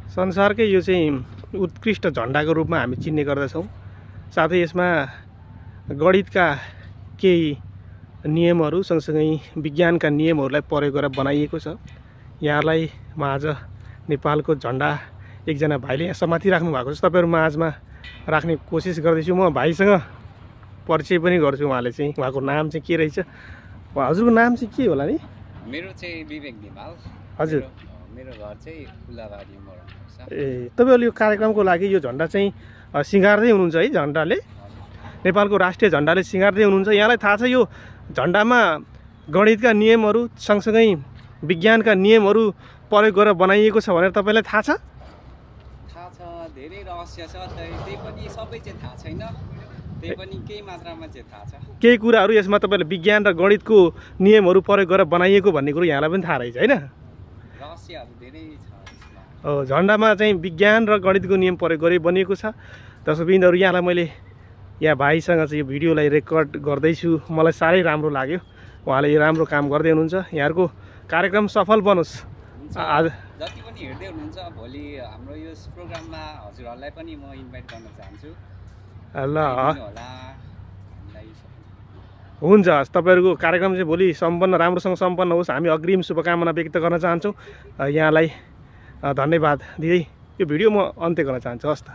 संसारकै यो चाहिँ उत्कृष्ट झन्डाको रूपमा हामी चिन्ने गर्दछौँ। साथै यसमा गणितका केही नियमहरू सँगसँगै विज्ञानका नियमहरूलाई प्रयोग गरेर बनाइएको छ। यहाँलाई म आज नेपालको झन्डा एकजना भाइले यहाँ समातिराख्नु भएको छ, तपाईँहरू माझमा राख्ने कोसिस गर्दैछु। म भाइसँग परिचय पनि गर्छु। उहाँले चाहिँ उहाँको नाम चाहिँ के रहेछ, हजुरको नाम चाहिँ के होला नि? मेरो चाहिँ विवेक धिमाल। हजुर, मेरो घर चाहिँ फुलाबारी मोड। ए, तपाईँहरूले यो कार्यक्रमको लागि यो झन्डा चाहिँ सिँगार्दै हुनुहुन्छ है? झन्डाले, नेपालको राष्ट्रिय झन्डाले सिँगार्दै हुनुहुन्छ। यहाँलाई थाहा छ यो झन्डामा गणितका नियमहरू सँगसँगै विज्ञानका नियमहरू प्रयोग गरेर बनाइएको छ भनेर तपाईँलाई थाहा छ? थाहा छ, धेरै रहस्य छ, त्यही पनि सबै चाहिँ थाहा छैन, त्यही पनि केही मात्रामा चाहिँ थाहा छ। केही कुराहरू यसमा तपाईँले विज्ञान र गणितको नियमहरू प्रयोग गरेर बनाइएको भन्ने कुरो यहाँलाई पनि थाहा रहेछ होइन? रहस्यहरू धेरै छ यसमा। हो, झन्डामा चाहिँ विज्ञान र गणितको नियम प्रयोग गरी बनिएको छ। दर्शकवृन्दहरू, यहाँलाई मैले यहाँ भाइसँग चाहिँ यो भिडियोलाई रेकर्ड गर्दैछु। मलाई साह्रै राम्रो लाग्यो, उहाँले यो राम्रो काम गर्दै हुनुहुन्छ। यहाँहरूको कार्यक्रम सफल बनोस्। आज जति पनि हेर्दै हुनुहुन्छ, भोलि हाम्रो यो प्रोग्राममा हजुरहरूलाई पनि म इन्भाइट गर्न चाहन्छु। ल, होला हुन्छ, तपाईँहरूको कार्यक्रम चाहिँ भोलि सम्पन्न, राम्रोसँग सम्पन्न होस्। हामी अग्रिम शुभकामना व्यक्त गर्न चाहन्छौँ। यहाँलाई धन्यवाद दिँदै यो भिडियो म अन्त्य गर्न चाहन्छु। हस् त।